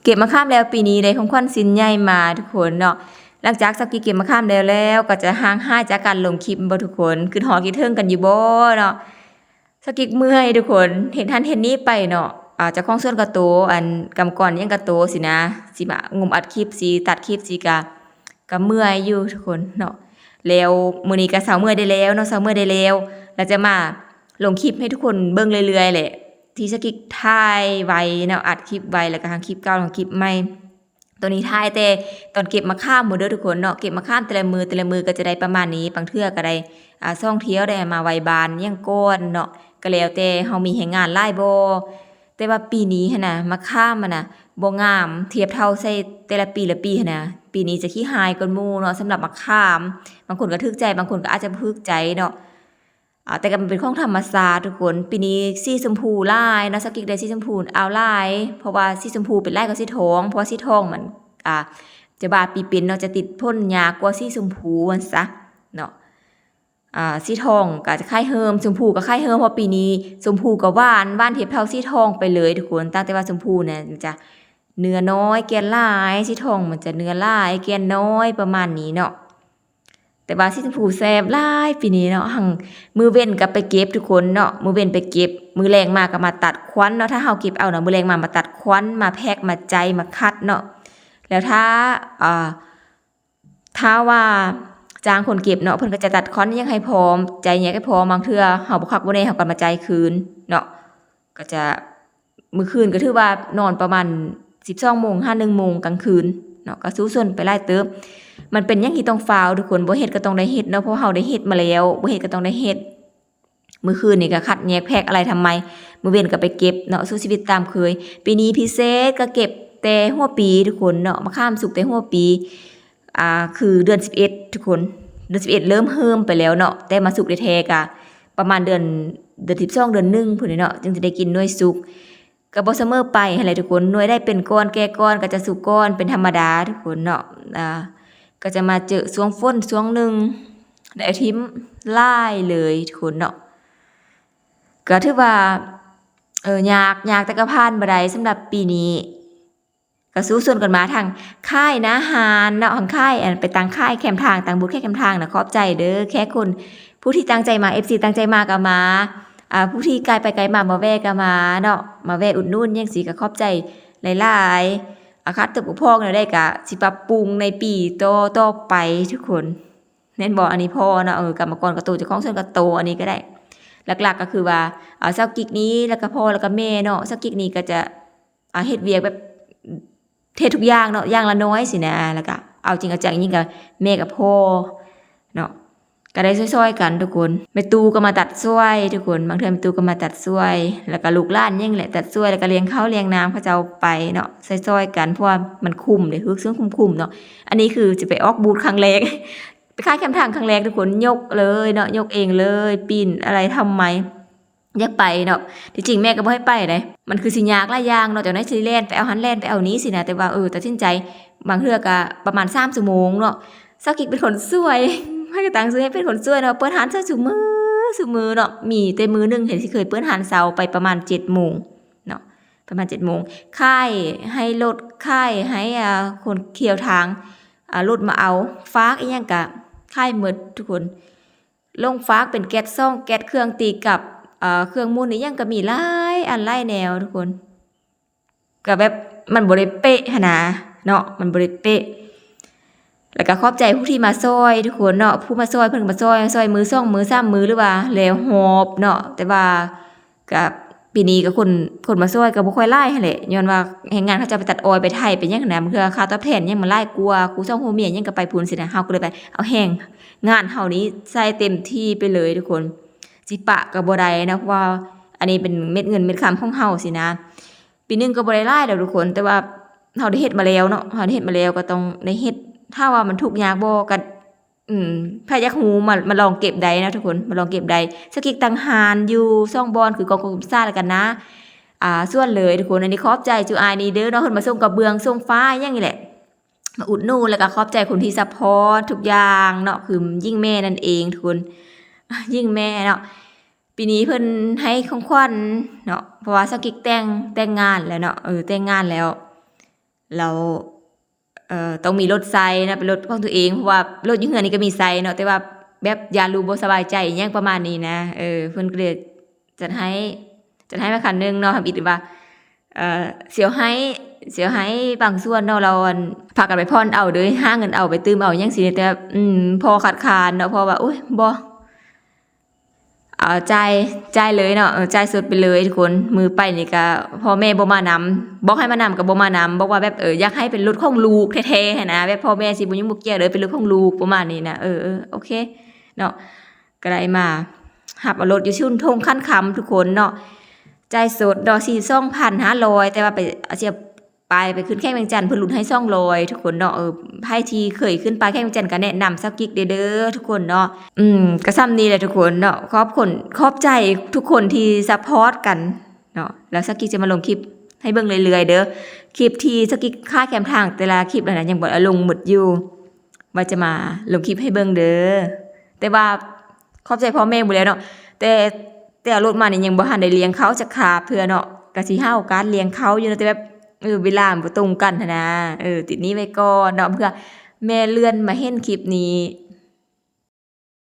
ເກັບມະຂາມແລ້ວ ປີນີ້ໄດ້ຂອງຂວັນຊິ້ນໃຫຍ່ມາທຸກຄົນເນາະ. ຫຼັງຈາກສາວກິກເກັບມະຂາມແລ້ວ ແລ້ວກໍຈະຫ່າງຫາຍຈາກການລົງຄລິບບໍ່ທຸກຄົນ? ຄຶດຮອດຄຶດເຖິງກັນຢູ່ບໍ່ເນາະ? ສາວກິກເມື່ອຍທຸກຄົນ ເຮັດຫັ້ນເຮັດນີ້ໄປເນາະ. ອາ ເຈົ້າຂອງສວນກະໂຕ ອັນກຳມະກອນຫຍັງກະໂຕຊີ້ນະ ຊິມາງຸມອັດຄລິບ ຊິຕັດຄລິບ ຊິກະ ກະເມື່ອຍຢູ່ທຸກຄົນເນາະ. ແລ້ວມື້ນີ້ກະເຊົາເມື່ອຍໄດ້ແລ້ວເນາະ ເຊົາເມື່ອຍໄດ້ແລ້ວ ແລ້ວຈະມາລົງຄລິບໃຫ້ທຸກຄົນເບິ່ງເລື້ອຍໆແຫຼະ ທີ່ສາວກິກຖ່າຍໄວ້ເນາະ ອັດຄລິບໄວ້ ແລ້ວກະທັງຄລິບເກົ່າ ທັງຄລິບໃໝ່. ຕອນນີ້ຖ່າຍແຕ່ຕອນເກັບມະຂາມພຸ້ນເດີທຸກຄົນເນາະ. ເກັບມະຂາມແຕ່ລະມື້ ແຕ່ລະມື້ກໍຈະໄດ້ປະມານນີ້ ບາງເທື່ອກໍໄດ້ ອາ ສອງທ່ຽວ ໄດ້ມາໄຫວ້ບ້ານຫຍັງກ່ອນເນາະ ກໍແລ້ວແຕ່ເຮົາມີແຮງງານຫຼາຍບໍ່. ແຕ່ວ່າປີນີ້ຫັ້ນນະ ມະຂາມຫັ້ນນະ ບໍ່ງາມທຽບເທົ່າໃສ່ແຕ່ລະປີລະປີຫັ້ນນະ. ປີນີ້ຈະຂີ້ຮ້າຍກວ່າໝູ່ເນາະ ສຳລັບມະຂາມ. ບາງຄົນກໍຖືກໃຈ ບາງຄົນກໍອາດຈະບໍ່ຖືກໃຈເນາະ. ອາ ແຕ່ກໍມັນເປັນຂອງທຳມະຊາດທຸກຄົນ. ປີນີ້ສີຊົມພູຫຼາຍເນາະ ສາວກິກໄດ້ສີຊົມພູອາວຫຼາຍ ເພາະວ່າສີຊົມພູເປັນຫຼາຍກວ່າສີທອງ ເພາະວ່າສີທອງມັນ ອາ ຈະວ່າປີເປັນເນາະ ຈະຕິດຜົນຍາກກວ່າສີຊົມພູວ່າຊັ້ນຊະເນາະ. ອາ ສີທອງກໍຈະຄ້າຍເຮີມ ຊົມພູກໍຄ້າຍເຮີມ ເພາະປີນີ້ຊົມພູກໍຫວານ ຫວານທຽບເທົ່າສີທອງໄປເລີຍທຸກຄົນ. ຕ່າງແຕ່ວ່າຊົມພູນະຈະເນື້ອນ້ອຍແກ່ນຫຼາຍ ສີທອງມັນຈະເນື້ອຫຼາຍແກ່ນນ້ອຍ ປະມານນີ້ເນາະ. ແຕ່ວ່າສີຊົມພູແຊບຫຼາຍປີນີ້ເນາະ. ຫັ້ນມື້ເວັນກໍໄປເກັບທຸກຄົນເນາະ ມື້ເວັນໄປເກັບ ມື້ແລງມາກໍມາຕັດຂວັນເນາະ. ຖ້າເຮົາເກັບເອົານະ ມື້ແລງມາ ມາຕັດຂວັນ ມາແພັກ ມາໃຈ ມາຄັດເນາະ. ແລ້ວຖ້າ ອາ ຖ້າວ່າຈ້າງຄົນເກັບເນາະ ເພິ່ນກໍຈະຕັດຂວັນຫຍັງໃຫ້ພ້ອມ ໃຈຫຍັງໃຫ້ພ້ອມ. ບາງເທື່ອເຮົາບໍ່ຄັກບໍ່ແນ່ ເຮົາກໍມາໃຈຄືນເນາະ. ກໍຈະ ມື້ຄືນກໍຖືວ່ານອນປະມານສິບສອງໂມງຫາໜຶ່ງໂມງກາງຄືນເນາະ ກໍສູ້ຊົນໄປຫຼາຍເຕີບ. ມັນເປັນຫຍັງທີ່ຕ້ອງຟ້າວທຸກຄົນ ບໍ່ເຮັດກໍຕ້ອງໄດ້ເຮັດເນາະ ເພາະເຮົາໄດ້ເຮັດມາແລ້ວ ບໍ່ເຮັດກໍຕ້ອງໄດ້ເຮັດ. ມື້ຄືນນີ້ກໍຄັດແຍກແພັກອະໄລທຳໄມ ມື້ເວັນກໍໄປເກັບເນາະ ສູ້ຊີວິດຕາມເຄີຍ. ປີນີ້ພິເສດກໍເກັບແຕ່ຫົວປີທຸກຄົນເນາະ ມະຂາມສຸກແຕ່ຫົວປີ ອ່າ ຄືເດືອນສິບເອັດທຸກຄົນ ເດືອນສິບເອັດເລີ່ມເຮີມໄປແລ້ວເນາະ ແຕ່ມາສຸກແທ້ໆກະປະມານເດືອນ ເດືອນສິບສອງ ເດືອນໜຶ່ງພຸ້ນເນາະ ຈຶ່ງຈະໄດ້ກິນໜ່ວຍສຸກ. ກໍບໍ່ສະເໝີໄປຫັ້ນແຫຼະທຸກຄົນ ໜ່ວຍໄດ້ເປັນກ່ອນແກ່ກ່ອນກໍຈະສຸກກ່ອນ ເປັນທຳມະດາທຸກຄົນເນາະ. ອ່າ ກໍຈະມາເຈີຊ່ວງຝົນຊ່ວງໜຶ່ງ ໄດ້ຖິ້ມຫຼາຍເລີຍທຸກຄົນເນາະ. ກໍຖືວ່າ ເອີ ຍາກ ຍາກແຕ່ກໍຜ່ານມາໄດ້ສຳລັບປີນີ້. ກໍສູ້ຊົນກັນມາ ທັງຂາຍໜ້າຮ້ານເນາະ ທັງຂາຍ ອັນ ໄປຕັ້ງຂາຍແຄມທາງ ຕັ້ງບູດຂາຍແຄມທາງນະ. ຂອບໃຈເດີແຂກຄົນ ຜູ້ທີ່ຕັ້ງໃຈມາ ເອັຟຊີ ຕັ້ງໃຈມາກໍມາ ອ່າ ຜູ້ທີ່ໄກໄປໄກມາ ມາແວ່ກໍມາເນາະ ມາແວ່ອຸດໜູນຫຍັງຊີ້ ກໍຂອບໃຈຫຼາຍໆ. ອາ ຄາດຕົກບົກຜ່ອງແນວໃດກໍຊິປັບປຸງໃນປີຕໍ່ໆໄປທຸກຄົນ. ແມ່ນບໍ່? ອັນນີ້ພໍ່ເນາະ ເອີ ກຳມະກອນກໍໂຕ ເຈົ້າຂອງສວນກໍໂຕ ອັນນີ້ກໍໄດ້. ຫຼັກໆກໍຄືວ່າ ເອົາ ສາວກິກນີ້ ແລ້ວກໍພໍ່ ແລ້ວກໍແມ່ເນາະ ສາວກິກນີ້ກໍຈະ ອ່າ ເຮັດວຽກແບບເຮັດທຸກຢ່າງເນາະ ຢ່າງລະໜ້ອຍຊີ້ນະ ແລ້ວກະເອົາຈິງເອົາຈັງອີ່ຫຍັງກະແມ່ກັບພໍ່ເນາະ ກະໄດ້ຊ່ອຍໆກັນທຸກຄົນ. ແມ່ຕູ້ກໍມາຕັດຊ່ວຍທຸກຄົນ ບາງເທື່ອແມ່ຕູ້ກໍມາຕັດຊ່ວຍ ແລ້ວກະລູກຫຼານຫຍັງແຫຼະຕັດຊ່ວຍ ແລ້ວກະລ້ຽງເຂົ້າລ້ຽງນ້ຳເຂົາເຈົ້າໄປເນາະ ຊ່ອຍໆກັນ ເພາະວ່າມັນຄຸ້ມເດ້ ຮູ້ສຶກຄຸ້ມໆເນາະ. ອັນນີ້ຄືຈະໄປອອກບູດຄັ້ງແລກ ໄປຂາຍແຄມທາງຄັ້ງແລກທຸກຄົນ ຍົກເລີຍເນາະ ຍົກເອງເລີຍ ປີ້ນອາໄລທຳໄມ ຢາກໄປເນາະ ທີ່ຈິງແມ່ກໍບໍ່ໃຫ້ໄປເດ້ ມັນຄືຊິຍາກຫຼາຍຢ່າງເນາະ ຈັ່ງໃດຊິແລ່ນໄປເອົາຫັ້ນແລ່ນໄປເອົານີ້ຊີ້ນະ ແຕ່ວ່າ ເອີ ຕັດສິນໃຈ ບາງເທື່ອກໍປະມານສາມຊົ່ວໂມງເນາະ. ສາວກິກເປັນຄົນຊ່ວຍ ໃຜກໍຕັ້ງຊື່ໃຫ້ເປັນຄົນຊ່ວຍເນາະ ເປີດຮ້ານຊ່ວຍຊຸມື້ ຊຸມື້ເນາະ ມີແຕ່ມື້ໜຶ່ງທີ່ເຄີຍເປີດຮ້ານເຊົ້າໄປປະມານເຈັດໂມງເນາະ ປະມານເຈັດໂມງ ຂາຍໃຫ້ລົດ ຂາຍໃຫ້ ອ່າ ຄົນຂຽວທາງ ອ່າ ລົດມາເອົາ ຝາກອີ່ຫຍັງກໍຂາຍໝົດທຸກຄົນ. ລົງຝາກເປັນແກັດສອງແກັດ ເຄື່ອງຕີກັບ ເອີ ເຄື່ອງໝູນອີ່ຫຍັງກໍມີຫຼາຍອັນຫຼາຍແນວທຸກຄົນ ກໍແບບມັນບໍ່ໄດ້ເປະຫັ້ນນະເນາະ ມັນບໍ່ໄດ້ເປະ. ແລ້ວກໍຂອບໃຈຜູ້ທີ່ມາຊ່ອຍທຸກຄົນເນາະ ຜູ້ມາຊ່ອຍເພິ່ນກໍມາຊ່ອຍ ຊ່ອຍມື້ສອງມື້ສາມມື້ ຫຼືວ່າແລ້ວຮອບເນາະ ແຕ່ວ່າ ກະປີນີ້ກະຄົນ ຄົນມາຊ່ອຍກະບໍ່ຄ່ອຍຫຼາຍຫັ້ນແຫຼະ ຍ້ອນວ່າແຮງງານເຂົາເຈົ້າໄປຕັດອ້ອຍໄປໄຖໄປຫຍັງຫັ້ນນະ ບາງເທື່ອຄ່າຕອບແທນຫຍັງມັນຫຼາຍກວ່າ ຄູ່ສອງຜົວເມຍຫຍັງກະໄປພຸ້ນຊີ້ນະ ເຮົາກະເລີຍໄປເອົາແຮງງານເຮົານີ້ໃສ່ເຕັມທີ່ໄປເລີຍທຸກຄົນ ຊິປະກະບໍ່ໄດ້ເນາະ ເພາະວ່າອັນນີ້ເປັນເມັດເງິນເມັດຄຳຂອງເຮົາຊີ້ນະ. ປີໜຶ່ງກະບໍ່ໄດ້ຫຼາຍດອກທຸກຄົນ ແຕ່ວ່າເຮົາໄດ້ເຮັດມາແລ້ວເນາະ ເຮົາໄດ້ເຮັດມາແລ້ວກະຕ້ອງໄດ້ເຮັດ ຖາມວ່າມັນທຸກຍາກບໍ່ ກະ ອືມ ໃຜຢາກຮູ້ ມາ ມາລອງເກັບໄດ້ນະທຸກຄົນ ມາລອງເກັບໄດ້. ສາວກິກຕັ້ງຮ້ານຢູ່ສອງບ່ອນ ຄືກອງກົມສາ ແລ້ວກະນາ ອ່າ ສວນເລີຍທຸກຄົນ. ອັນນີ້ຂອບໃຈຈຸອ້າຍນີ້ເດີເນາະ ເພິ່ນມາສົ່ງກະເບື້ອງ ສົ່ງຝາຫຍັງນີ້ແຫຼະ ມາອຸດໜູນ ແລ້ວກະຂອບໃຈຄົນທີ່ຊັບພອດທຸກຢ່າງເນາະ ຄືຍິ່ງແມ່ນັ້ນເອງທຸກຄົນ ຍິ່ງແມ່ເນາະ. ປີນີ້ເພິ່ນໃຫ້ຂອງຂວັນເນາະ ເພາະວ່າສາວກິກແຕ່ງ ແຕ່ງງານແລ້ວເນາະ ເອີ ແຕ່ງງານແລ້ວ ແລ້ວ ເອີ ຕ້ອງມີລົດໃຊ້ເນາະ ເປັນລົດຂອງຕົວເອງ ເພາະວ່າລົດຢູ່ເຮືອນນີ້ກໍມີໃຊ້ເນາະ ແຕ່ວ່າແບບຢ້ານລູກບໍ່ສະບາຍໃຈອີ່ຫຍັງປະມານນີ້ນະ ເອີ ເພິ່ນກໍເລີຍຈັດໃຫ້ ຈັດໃຫ້ມາຄັນໜຶ່ງເນາະ ທຳອິດວ່າ ເອີ ຊິເອົາໃຫ້ ຊິເອົາໃຫ້ບາງສ່ວນເນາະ ແລ້ວ ອັນ ພາກັນໄປຜ່ອນເອົາເດີ ຫາເງິນເອົາ ໄປຕື່ມເອົາຫຍັງຊີ້ ແຕ່ ອືມ ພໍ່ຄັດຄ້ານເນາະ ເພາະວ່າ ໂອ້ຍ ບໍ່ ເອົາ ຈ່າຍ ຈ່າຍເລີຍເນາະ ເອີ ຈ່າຍສົດໄປເລີຍທຸກຄົນ ມື້ໄປນີ້ກະພໍ່ແມ່ບໍ່ມານຳ ບອກໃຫ້ມານຳກະບໍ່ມານຳ ບອກວ່າແບບ ເອີ ຢາກໃຫ້ເປັນລົດຂອງລູກແທ້ໆຫັ້ນນະ ແບບພໍ່ແມ່ຊິບໍ່ຫຍຸ້ງບໍ່ກ່ຽວເລີຍ ເປັນລົດຂອງລູກປະມານນີ້ນະ ເອີ ເອີ ໂອເຄເນາະ ກະໄດ້ມາຮັບເອົາລົດຢູ່ສູນທົ່ງຂັ້ນຄຳທຸກຄົນເນາະ ຈ່າຍສົດເນາະ ສີ່ສິບສອງພັນຫ້າຮ້ອຍ ແຕ່ວ່າໄປ ເອົາ ເສຍ ປາຍໄປຂຶ້ນແຂວງວຽງຈັນ ເພິ່ນຫຼຸດໃຫ້ສອງຮ້ອຍທຸກຄົນເນາະ ເອີ ໃຜທີ່ເຄີຍຂຶ້ນໄປແຂວງວຽງຈັນກໍແນະນຳສາວກິກເດີ້ ທຸກຄົນເນາະ ອືມ ກໍສ່ຳນີ້ແຫຼະທຸກຄົນເນາະ ຂອບຄຸນ ຂອບໃຈທຸກຄົນທີ່ຊັບພອດກັນເນາະ ແລ້ວສາວກິກຈະມາລົງຄລິບໃຫ້ເບິ່ງເລື້ອຍໆເດີ້ ຄລິບທີ່ສາວກິກຂາຍແຄມທາງແຕ່ລະຄລິບຫັ້ນນະ ຍັງບໍ່ໄດ້ລົງໝົດຢູ່ ວ່າຈະມາລົງຄລິບໃຫ້ເບິ່ງເດີ້ ແຕ່ວ່າຂອບໃຈພໍ່ແມ່ໝົດແລ້ວເນາະ ແຕ່ ແຕ່ເອົາລົດມານີ້ຍັງບໍ່ທັນໄດ້ລ້ຽງເຂົ້າຈັກຄາບເທື່ອເນາະ ກະຊິຫາໂອກາດລ້ຽງເຂົ້າຢູ່ເນາະ ແຕ່ແບບ ເອີ ເວລາມັນບໍ່ຕົງກັນຫັ້ນນະ ເອີ ຕິດໜີ້ໄວ້ກ່ອນເນາະ ເພື່ອແມ່ເລື່ອນມາເຫັນຄລິບນີ້